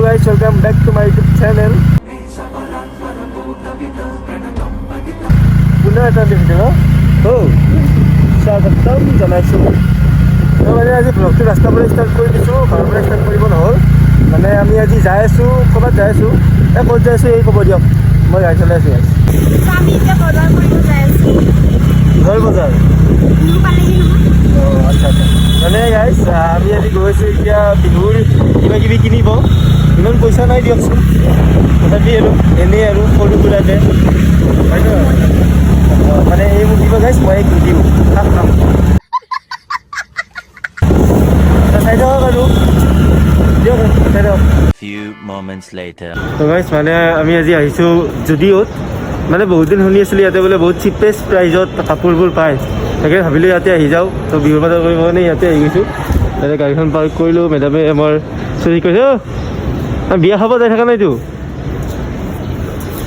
Guys, welcome back to my YouTube channel. পুনৰ এটা video' স্বাগতম জনাইছোঁ। তো মানে আজি ব্লগটো ৰাস্তাৰ পৰা ষ্টাৰ্ট কৰি দিছোঁ, ঘৰৰ পৰা ষ্টাৰ্ট কৰিব নহ'ল। মানে আমি আজি যাই আছোঁ, ক'ৰবাত যাই আছোঁ। এই ক'ত যাই আছোঁ এই ক'ব দিয়ক, মই গাড়ী চলাই আছোঁ। আমি এতিয়া বজাৰ কৰিব যাই আছোঁ। কিহৰ বজাৰ? বিহু পালেহি নহয়। অঁ, আচ্ছা। মানে গাইজ, আমি আজি গৈ আছোঁ এতিয়া বিহুৰ কিবা কিবি কিনিব। ইমান পইচা নাই দিয়কচোন, তথাপি আৰু এনেই আৰু সৰু সুৰাকৈ, হয় নহয়? অঁ, মানে এই মোক দিব গাইজ, মই এই দিম, খাম খাম। চাই থাকক আৰু, দিয়ক, চাই থাকক। Few moments later. তো গাইজ, মানে আমি আজি আহিছোঁ জুডিঅ'ত। মানে বহুত দিন শুনি আছিলোঁ ইয়াতে বোলে বহুত চিপেষ্ট প্ৰাইজত কাপোৰবোৰ পায়। তাকে ভাবিলোঁ ইয়াতে আহি যাওঁ। তো বিহুৰ বজাৰ কৰিব কাৰণে ইয়াতে আহি গৈছোঁ। তাতে গাড়ীখন পাৰ্ক কৰিলোঁ। মেডামে আমাৰ চুৰি কৈছে, অ' বিয়া খাব যাই থকা নাইতো।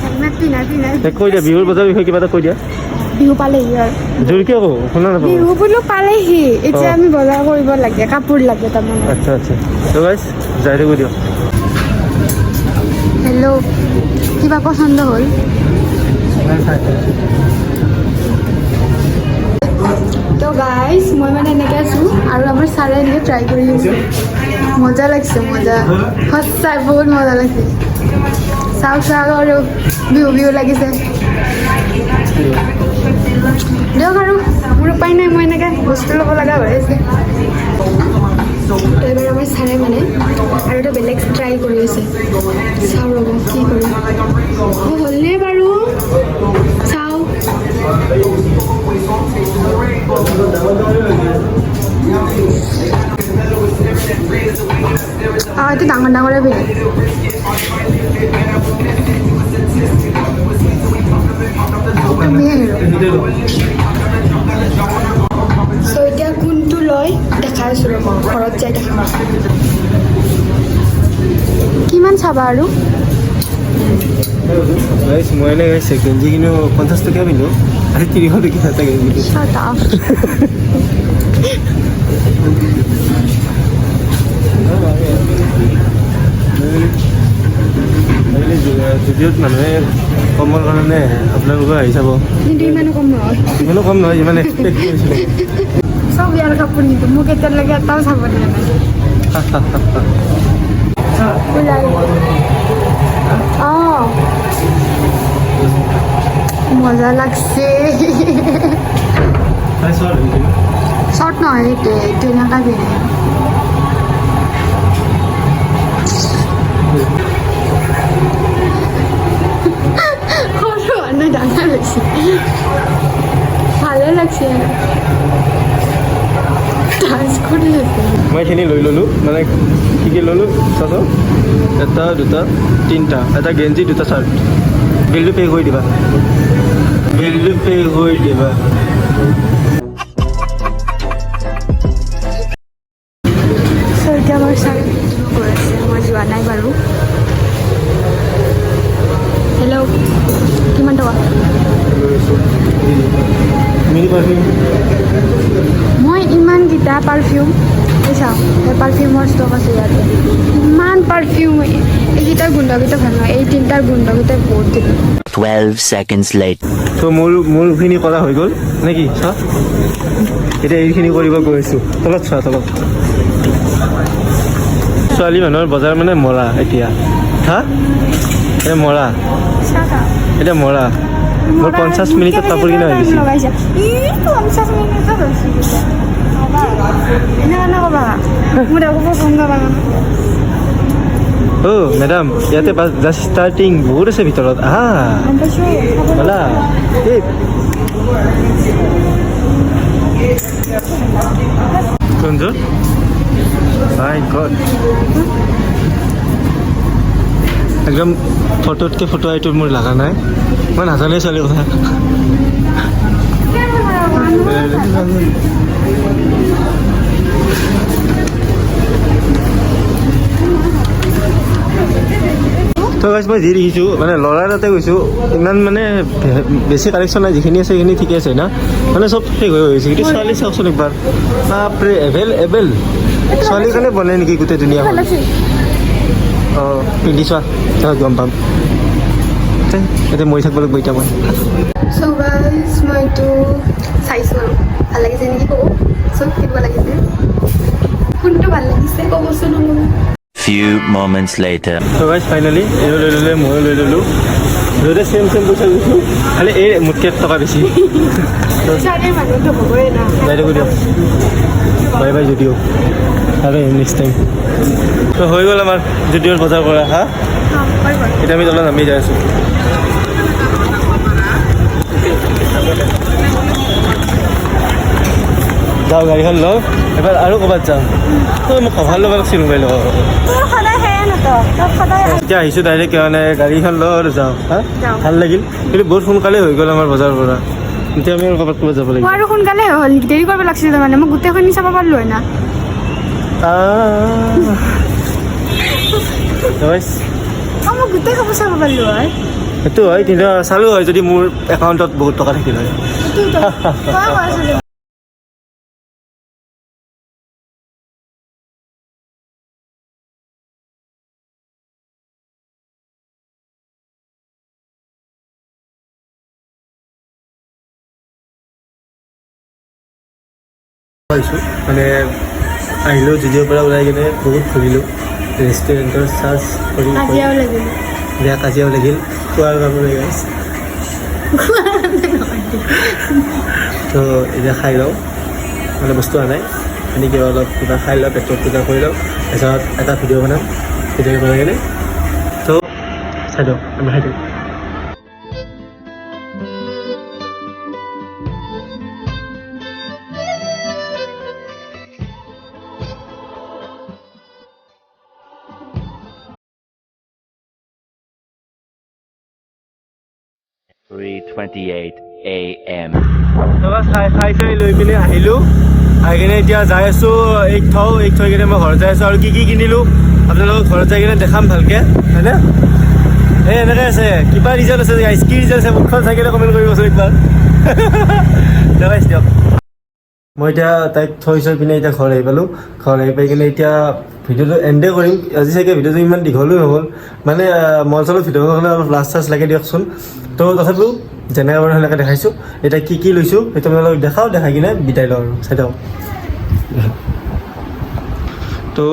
হেলমেট পিন্ধাই পিন্ধাই। কৈ দিয়া, বিহুৰ বজাৰৰ বিষয়ে কিবা এটা কৈ দিয়া। বিহু পালেহি আৰু। জোৰকে কওঁ, শুনা নাপাওঁ। বিহু বোলো পালেহি, এতিয়া অ। আমি বজাৰ কৰিব লাগে, কাপোৰ লাগে তাৰমানে। আচ্ছা। তো গাইজ, যাই থাকোঁ দিয়ক। হেল্ল', কিবা পচন্দ হ'ল? তো গাইজ, মই মানে এনেকৈ আছোঁ আৰু আমাৰ ছাৰে এনেকৈ ট্ৰাই কৰি আছে। মজা লাগিছে, মজা, সঁচাই বহুত মজা লাগিছে। চাওক চাওক, আৰু বিহু বিহু লাগিছে। দিয়ক আৰু, মোৰ উপায় নাই, মই এনেকৈ বস্তু ল'ব লগা হৈ আছে। তো এইবাৰ আমাৰ ছাৰে মানে আৰু এটা বেলেগ ট্ৰাই কৰি আছে। চাওঁ ৰ'ব কি কৰে। অঁ, হ'লনে বাৰু? চাওঁ। অঁ, এইটো ডাঙৰ ডাঙৰে পিন্ধে। তুমিয়ে হিৰো। চ' এতিয়া কোনটো লয় দেখাই আছোঁ ৰ'ব, ঘৰত যাই দেখাম। কিমান চাবা আৰু? গাইজ, মই এনে গাইজ গেঞ্জি কিনো 50 টকীয়া পিন্ধো, আজি 300 টকীয়া এটা গেঞ্জি। Shut up. জুডিঅ'ত মানুহে কমৰ কাৰণে আহে, আপোনালোকেও আহি চাব। কিন্তু ইমানো কম নহয়। ইমানো কম নহয় যিমান এক্সপেক্ট কৰিছিলোঁ। চব ইয়াৰ কাপোৰ, কিন্তু মোক এতিয়ালৈকে এটাও চাব দিয়া নাই। ওলাই। অঁ, মজা লাগছে। শ্বৰ্ট নহয় এইটোৱে, এইটো এনেকুৱা পিন্ধে। সৰু হোৱা নাই, ডাঙৰ হৈছে, ভালে লাগছে আৰু ডান্স কৰি আছে। মই এইখিনি লৈ ল'লোঁ। মানে কি কি ল'লোঁ চাচোন, এটা, দুটা, তিনিটা, এটা গেঞ্জি, দুটা চাৰ্ট। বিলটো পে' কৰি দিবা, বিলটো পে' কৰি দিবা। চ' এতিয়া আমাৰ ছাৰে গৈ আছে, মই যোৱা নাই বাৰু। হেল্ল', কিমান টকা? Mini perfume. মই ইমানকেইটা পাৰফিউম, এই চাওঁ, এই পাৰফিউমৰ ষ্টক আছে ইয়াতে। ইমান পাৰফিউম, এইকেইটাৰ গোন্ধকেইটা ভাল নহয়, এই তিনিটাৰ গোন্ধকেইটা বহুত দিলে। 12 seconds later. ত' মোৰখিনি কৰা হৈ গ'ল নেকি? চোৱা, এতিয়া এইখিনি কৰিব গৈ আছোঁ। তলত চোৱা, তলত। ছোৱালী মানুহৰ বজাৰ মানে মৰা এতিয়া। হা, এই মৰা, এতিয়া মৰা। মোৰ 50 মিনিটত কাপোৰ কিনা হৈ গৈছে। 50 মিনিটত হৈছে। এনেকুৱা নক'বা, মোৰ একো পচন্দ লগা নাই। অ' মেডাম, ইয়াতে জাষ্ট ষ্টাৰ্টিং, বহুত আছে ভিতৰত। আহা। গম পাইছোঁ। ব'লা। এই কোনযোৰ? মাই গড, একদম ফটোতকৈ ফটো এইটো মোৰ লগা নাই। মই নাজানোৱে ছোৱালীৰ কথা। তো গাইজ, মই যি দেখিছোঁ, মানে ল'ৰাৰ তাতে গৈছোঁ, ইমান মানে বেছি কালেকশ্যন নাই। যিখিনি আছে সেইখিনি ঠিকে আছে না, মানে চব শেষ হৈ গৈছে। কিন্তু ছোৱালী চাওকচোন একবাৰ, বাপৰে, এভেইলেবল। ছোৱালীৰ কাৰণে বনাই নেকি গোটেই দুনীয়াখন? ভাল লাগছে। অঁ, পিন্ধি চোৱা, তাৰপিছত গম পাম। এতিয়া মৰি থাকিব লাগিব এতিয়া মই। চ' গাইজ, মই এইটো চাইছোঁ আৰু ভাল লাগিছে নেকি ক'ব চব। কেনেকুৱা লাগিছে, কোনটো ভাল লাগিছে ক'বচোন অলপ। Few moments later. তো গাইজ, ফাইনেলি এইও লৈ ল'লে, ময়ো লৈ ল'লোঁ। দুয়োটা ছেম ছেম পইচা লৈছোঁ, খালি এই মোতকৈ 1 টকা বেছি। ছোৱালীৰ মানুহটো হ'বই না। যাই থাকোঁ দিয়ক, বাই বাই জুডিঅ', আৰু নেক্সট টাইম। তো হৈ গ'ল আমাৰ জুডিঅ'ৰ বজাৰ কৰা। হা। অঁ, হৈ গ'ল। এতিয়া আমি তলত নামি যাই আছোঁ। যাওঁ, গাড়ীখন লওঁ, এবাৰ আৰু ক'ৰবাত যাম। তই মোক কভাৰ ল'ব লাগিছিল মোবাইল। তোৰ সদায় সেয়ে নাটক, তোৰ সদায়। এতিয়া আহিছোঁ ডাইৰেক্ট, মানে গাড়ীখন লওঁ আৰু যাওঁ। হা। যাওঁ। ভাল লাগিল, কিন্তু বহুত সোনকালে হৈ গ'ল আমাৰ বজাৰ পৰা। এতিয়া আমি আৰু ক'ৰবাত ক'ৰবাত যাব লাগিব। মই আৰু সোনকালে হ'ল নেকি? দেৰি কৰিব লাগিছিল, তাৰমানে মই গোটেইখিনি চাব পাৰিলোঁ হয় না। আহ। Guys, অঁ, মই গোটেই কাপোৰ চাব পাৰিলোঁ হয়। সেইটো হয়, কিন্তু চালোঁ হয় যদি মোৰ একাউণ্টত বহুত টকা থাকিল হয়। সেইটো তই কৈছিলি। আহিছোঁ মানে আহিলোঁ জুডিঅ'ৰ পৰা ওলাই কিনে বহুত ঘূৰিলোঁ, ৰেষ্টুৰেণ্টৰ চাৰ্চ কৰি কৰি। কাজিয়াও লাগিল। বেয়া কাজিয়াও লাগিল খোৱাৰ কাৰণে গাইছ। তো এতিয়া খাই লওঁ, মানে বস্তু অহা নাই, এনে কিবা অলপ কিবা খাই লওঁ, পেটত পূজা কৰি লওঁ, তাৰপিছত এটা ভিডিঅ' বনাম। ভিডিঅ' বনাই কিনে তো চাই দিওঁ, আমি খাই দিওঁ। 3:28 a.m. তাৰপৰা খাই খাই চাই লৈ পিনে আহিলোঁ। আহি কিনে এতিয়া যাই আছোঁ, এইক থওঁ, এইক থৈ কিনে মই ঘৰত যাই আছোঁ। আৰু কি কি কিনিলোঁ আপোনালোকক ঘৰত যাই কিনে দেখাম ভালকৈ, হয়নে? এই এনেকৈ আছে, কিবা ৰিজাল্ট আছে গাইছ, কি ৰিজাল্ট আছে মুখখন চাই কিনে কমেণ্ট কৰিবচোন একবাৰ। দেখাইছ দিয়ক। মই এতিয়া তাইক থৈ থৈ পিনে এতিয়া ঘৰ আহি পালোঁ। ঘৰ আহি পাই কিনে এতিয়া ভিডিঅ'টো এণ্ডে কৰিম। আজি চাগে ভিডিঅ'টো ইমান দীঘলো নহ'ল, মানে মল চলত ভিডিঅ' কাৰণে অলপ লাজ চাজ লাগে দিয়কচোন। তো তথাপিও যেনেকৈ বাৰু সেনেকৈ দেখাইছোঁ। এতিয়া কি কি লৈছোঁ সেইটো আপোনালোকক দেখাওঁ, দেখাই কিনে বিদায় লওঁ আৰু চাই থাকক। তো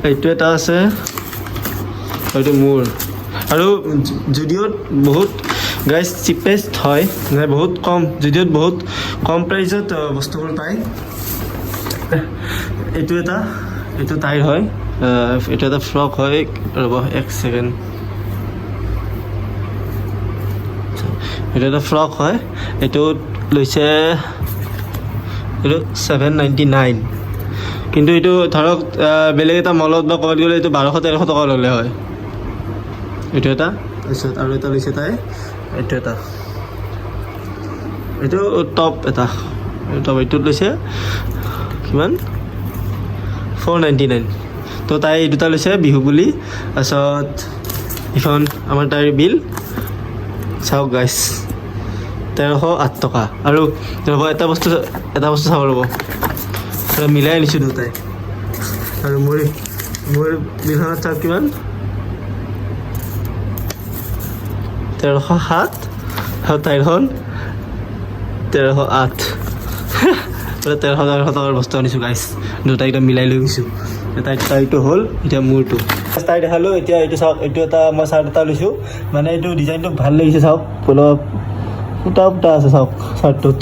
এইটো এটা আছে, এইটো মোৰ। আৰু জুডিঅ'ত বহুত গাইজ চিপেষ্ট হয়, মানে বহুত কম, জুডিঅ'ত বহুত কম প্ৰাইজত বস্তুবোৰ পায়। এইটো এটা, এইটো তাইৰ হয়। এইটো এটা ফ্ৰক হয়। ৰ'ব এক ছেকেণ্ড। এইটো এটা ফ্ৰক হয়। এইটো লৈছে, এইটো 799। কিন্তু এইটো ধৰক বেলেগ এটা মলত বা ক'ৰবাত গ'লে এইটো 1200-1300 টকা ল'লে হয়। এইটো এটা, তাৰপিছত আৰু এটা লৈছে তাই, এইটো এটা, এইটো টপ এটা, এইটো টপ, এইটোত লৈছে কিমান? 499। তো তাই এই দুটা লৈছে বিহু বুলি। তাৰপিছত এইখন আমাৰ তাইৰ বিল, চাওক গাইছ, 1308 টকা। আৰু ৰ'ব, এটা বস্তু চাব, ৰ'ব। এটা মিলাই আনিছোঁ দুটাই। আৰু মোৰ বিলখনত চাওক কিমান, 1307 আৰু তাইৰখন 1308। 1300 1300 টকাৰ বস্তু আনিছোঁ গাইছ, দুটা একদম মিলাই লৈ গৈছোঁ। তাইৰটো হ'ল, এতিয়া মোৰটো। তাই দেখালোঁ, এতিয়া এইটো চাওক। এইটো এটা মই চাৰ্ট এটা লৈছোঁ, মানে এইটো ডিজাইনটো ভাল লাগিছে। চাওক, অলপ ফুটা ফুটা আছে, চাওক চাৰ্টটোত।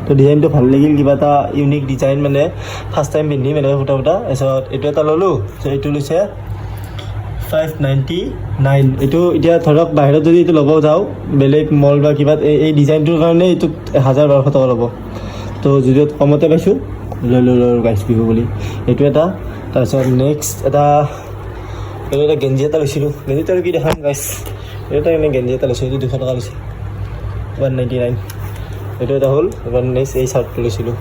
তো ডিজাইনটো ভাল লাগিল, কিবা এটা ইউনিক ডিজাইন, মানে ফাৰ্ষ্ট টাইম পিন্ধিম এনেকৈ ফুটা ফুটা। তাৰপিছত এইটো এটা ল'লোঁ। এইটো লৈছে 599। এইটো এতিয়া ধৰক বাহিৰত যদি এইটো ল'ব যাওঁ বেলেগ মল বা কিবাত, এই ডিজাইনটোৰ কাৰণে এইটোত 1000-1200 টকা ল'ব। তো যদিও কমতে পাইছোঁ, লৈ ল'লোঁ আৰু গাইছ বিহু বুলি। এইটো এটা, তাৰপিছত নেক্সট এটা, এইটো এটা গেঞ্জি এটা লৈছিলোঁ। গেঞ্জিটো আৰু কি দেখাম গাইছ, এইটো এটা এনেই গেঞ্জি এটা লৈছোঁ। এইটো 200 টকা লৈছে, 199। এইটো এটা হ'ল। এবাৰ নেক্সট এই চাৰ্টটো লৈছিলোঁ।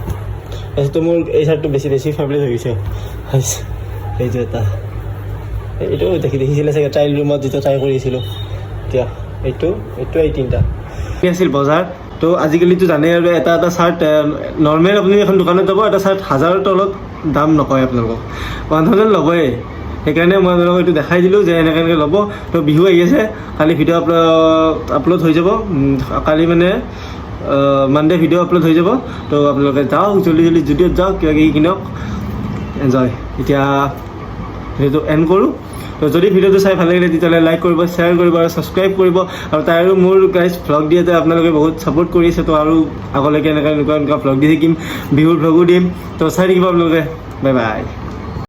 তাৰপিছতো মোৰ এই চাৰ্টটো বেছি বেছি ফেভৰেট হৈ গৈছে গাইছ। এইটো এটা, এইটো দেখিছিলে চাগে ট্ৰাইল ৰুমত যেতিয়া ট্ৰাই কৰিছিলোঁ। এতিয়া এইটো এই তিনিটা কি আছিল বজাৰ। তো আজিকালিতো জানেই আৰু, এটা এটা চাৰ্ট নৰ্মেল আপুনি এখন দোকানত যাব, এটা চাৰ্ট হাজাৰৰ তলত দাম নকয় আপোনালোকক, 1000 ল'বই। সেইকাৰণে মই আপোনালোকক এইটো দেখাই দিলোঁ যে এনেকৈ এনেকৈ ল'ব। তো বিহু আহি আছে, কালি ভিডিঅ' আপলোড হৈ যাব। কালি মানে মানডে ভিডিঅ' আপলোড হৈ যাব। তো আপোনালোকে যাওক, জল্দি জল্দি জুডিঅ'ত যাওক, কিবা কিবি কিনক, এনজয়। এতিয়া ভিডিঅ'টো এণ্ড কৰোঁ। তো যদি ভিডিঅ'টো চাই ভাল লাগিলে, তেতিয়াহ'লে লাইক কৰিব, শ্বেয়াৰ কৰিব আৰু ছাবস্ক্ৰাইব কৰিব। আৰু তাই আৰু মোৰ গাইজ ভ্লগ দিয়াতে আপোনালোকে বহুত ছাপোৰ্ট কৰিছে। তো আৰু আগলৈকে এনেকুৱা এনেকুৱা এনেকুৱা ভ্লগ দি থাকিম, বিহুৰ ভ্লগো দিম। তো চাই থাকিব আপোনালোকে। Bye bye.